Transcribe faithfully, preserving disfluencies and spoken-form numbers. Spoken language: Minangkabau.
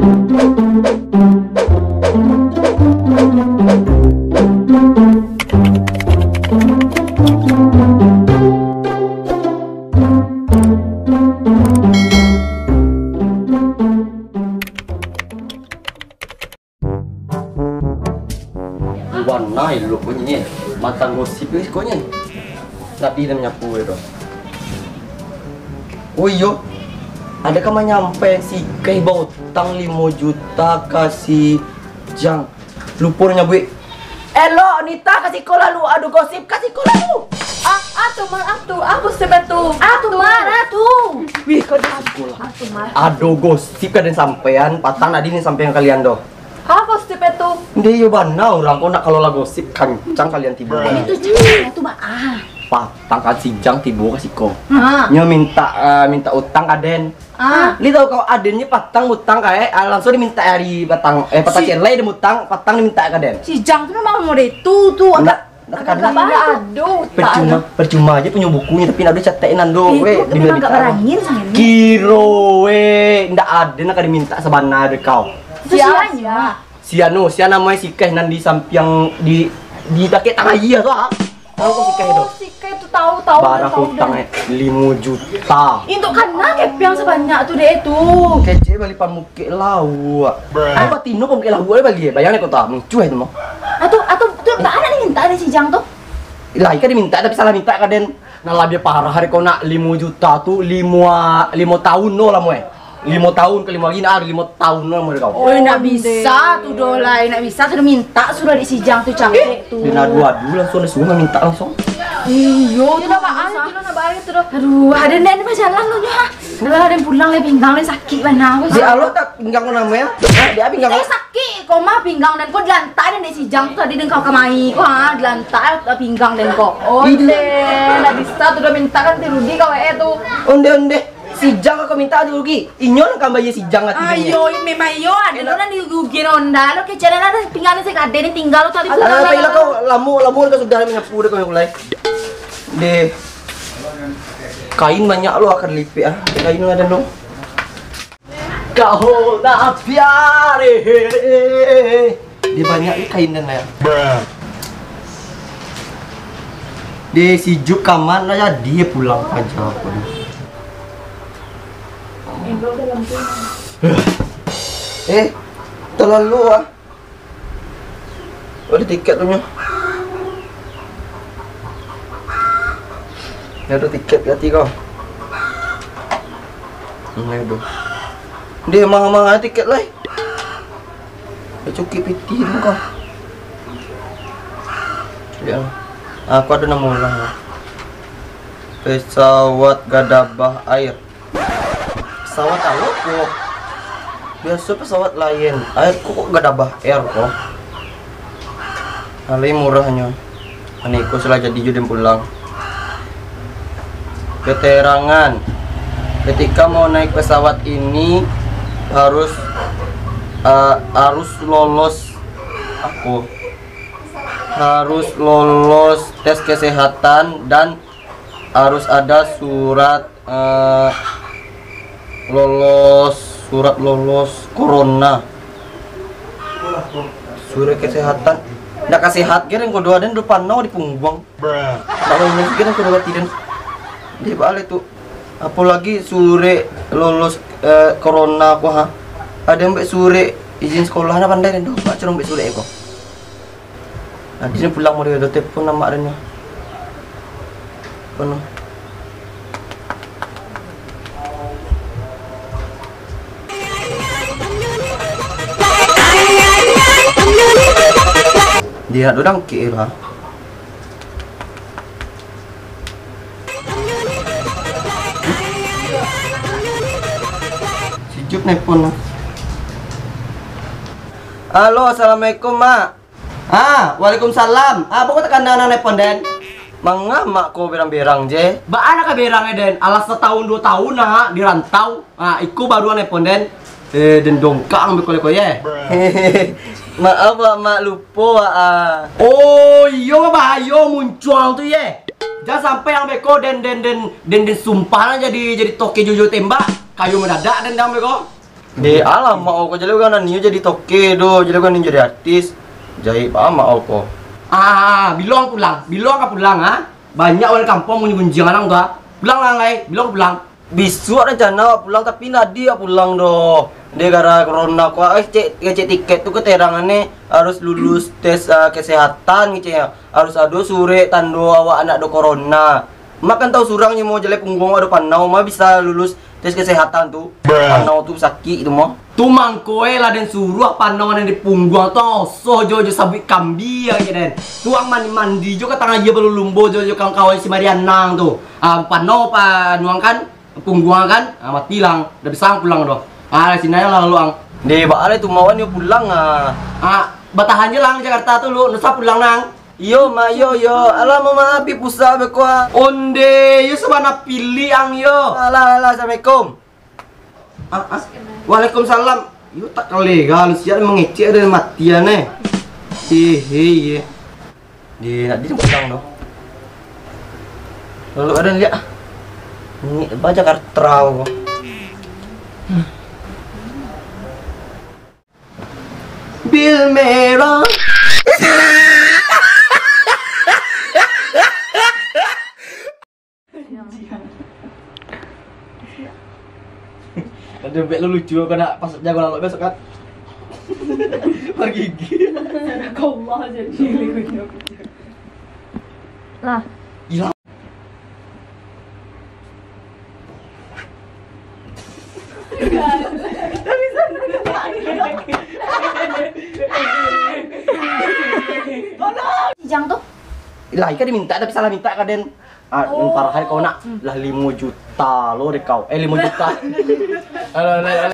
Wana elok ko nyo, mantang gosip ni siko nyo. Nabi nan manyapu tu. Oh iyo, adakah manyampaian si Keh bautang limo juta ka si Jang? Lupo nyo nyabuik. Elok, Nita, ka siko lalu. Ado gosip, ka siko lalu. Ah, atu, Mar, atu. Apo gosip tu? Atu, Mar, atu. Wih, ka siko lah. Atu, Mar. Ado gosip ka den sampaian, patang tadi den sampaian kalian doh. Apo gosip tu? Ndeh, iyo bana urang ko nak kalau lah gosip kancang kalian tibo. Itu caranya tu, Bang. Ah. Patang kan si Jang tibo ka siko. Ha. Nyo minta, eh, minta utang ka den. Ah. Li tau kau, aden nyo patang utang ka, eh, ah, langsuang diminta ari patang, eh, patang Si- celai den utang, patang diminta ka den. Si Jang tu memang model tu, tu, Ndak, agak, ndak agak takana. Bahaya. Aduh, tak Percuma, ada. Percuma aja punyo bukunyo, tapi ndak ado catek nan do, Eh, weh, itu, itu dibalikan. Memang agak barangin sangat ni. Kiro, weh, ndak ado nak diminta sabana dek kau. Itu Sia, sia. Sia. Si anu, sia namonyo si Keh nan di sampiang di, di dakek tangah aia tu, ah. Tahu kau si Keh tu? Oh, si Keh tu tahu, tahu, Barang tahu, utang, tahu. Eh, limo juta. Intuk kana kepiang sabanyak tu dek tu. Kecek bali pamukek lauak. Ai batino pamukek lauak bali, eh. Bayang dek kau tu, ah, muncuah itu mah. Atau, atau tu baa nak diminta dek si Jang tu? Lah, ikan diminta tapi salah minta ka den. Nah, labiah parah dek kau nak limo juta tu, limo, limo tahun no lamo, eh. Limo tahun ka limo hari, nah, limo tahun no lamo dek kau. Oi, nak bisa tu doh lai, nak bisa tu minta sudah dek si Jang tu cangkek tu. Dia nak adu-adu langsung, dia suruh minta langsung. Iyo, tu lah baa, tu lah nak baa tu doh. Aduh, ada nek ni bajalan lo nyo, ha. Dah lah, den pulang lai, pinggang lai sakik bana. Dek Allah tak pinggang kau namo, ya? Hah? Dek pinggang kau? Sakik, kau mah pinggang den, kau dilantak den dek si Jang tu tadi den kau kamai, kau ha, dilantak pinggang den kau. Oh, Ih, deh, nak bisa tu dah minta kan ti rugi kau eh tu. Onde, onde. Si Jang kau minta ti rugi. Inyo lah kambai si Jang lah ti rugi. Ayo, memang iyo, ada Enak. Orang dirugi onda lo, kecil ada pinggang ni saya ada ni tinggal tu tadi. Alah, sudah lah, lah, lah, kau lamo, lamo kau sudah menyapu dah kau mulai. Deh. Kain banyak lo akan lipik ah. Kain lo ada lo. Kau nak biar, eh, eh, eh, eh. Dia banyak ni kain dan lain. Dia sijuk kaman lah jadi pulang aja aku ni. Eh, terlalu ah. Ada tiket tu nyo. Ada tiket kati kau. Hmm, aduh. Dia mahal-mahal tiket lai. Dia cukik pitih tu kau. Lihat. Aku ada nama orang. Pesawat Gadabah Air. Pesawat awak ko. Biaso pesawat Lion Air ko, kok Gadabah Air ko. Alai murahnyo. Ani ko sudah jadi jo den pulang. Keterangan. Ketika mau naik pesawat ini harus, eh, harus lolos aku. Harus lolos tes kesehatan dan harus ada surat, eh, lolos, surat lolos corona. Surat kesehatan. Ndak ka sehat ge den ko doa den, duo panau di pungguang. Ndak lolos ge den ko doa ti den. Di balik tu. Apolagi surat lolos, eh, corona ko ha. Ada ambek surat izin sekolah, nah pandai den tu. Baco ambek surat ko. Nah, di sini pulang mode tu, telepon amak dan nyo. Penuh. Dia tu dangkek lah. Sijup nelpon lah. Halo, assalamualaikum, Mak. Ah, waalaikumsalam. Ah, baa kok takana nan nelpon den? Manga mak ko berang-berang je? Baa nak ka berang e den? Alah satahun duo tahun nah di rantau. Ah, iko baru nelpon den. Eh, den dongkak ang beko-beko ye. Maaf, Wak, Mak, lupo, Wak, ah. Oh, iyo bahayo muncuang tu ye. Jan sampai ang beko den, den, den, den, den sumpah lah jadi, jadi toke jojo tembak. Kayo mendadak den dang beko. Deh, alah, mak au ko jaleh urang nan nio jadi toke doh, jaleh urang nio jadi artis. Jahek baa mak au ko. Ah, bilo ang pulang? Bilo ang ka pulang, ha? Banyak urang kampuang mangunjiang ang tu, ha? Pulang lah ang lai, bilo ang ka pulang? Bisuak rencana awak pulang, tapi ndak jadi awak pulang doh. Deh, gara corona ko, eh, cek, cek tiket tu keterangan ni harus lulus tes, eh, kesehatan, keceknyo. Harus ado surek tando awak ndak ado corona. Mak kan tau surang nyo, mau jaleh pungguang awak ado panau, ma bisa lulus tes kesehatan tu. Panau tu sakik tu mah. Tu mangko e lah den suruah panau nan di pungguang tu, ang osoh jo, jo sabuik kambia kecek den. Tu ang mandi-mandi jo ka tangah aia balulumbo jo, jo kawan-kawan si Mariana tu. Ah, panau panuang kan, pungguang kan, ah, mati lah ang. Ndak bisa ang pulang doh. Ah, sinan lah lu ang. Deh, baa lai tu mawan yo pulang ah. Ah, batahan je lah ang Jakarta tu lu, ndak usah pulang nang. Iyo, Mak, iyo, iyo. Alah, mamaaf, pi pusa beko ah. Onde, yo sabana pilih ang yo. Alah, alah, assalamualaikum. Ah, ah. Waalaikumsalam. Yo tak kalega lu, siap mangecek dari matian eh. Hehe, ye. Di, nak di pulang doh. Lalu ada lihat. Ini apa Jakarta ko. Bil merah. Ada bek lu lucu, kau nak pas jago lalok besok kan? Pergi gigi. Sadaqallah jadi. Lah. Gila. Ijang tu? Lah, ika diminta tapi salah minta ka den. Ah, oh. Nan parah kau nak lah limo juta lo dek kau. Eh, limo juta. Alah, alah, alah.